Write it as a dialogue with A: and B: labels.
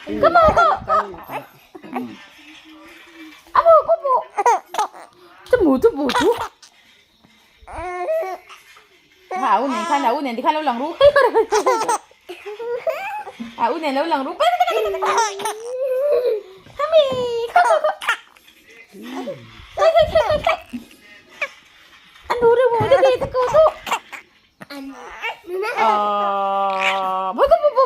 A: Ha a u nen khan a u nen tikhan lo lang ru a u nen lo lang ru hami kho kho kho an ru reuh maw te te ko tu Ờ, bố bố bố bố.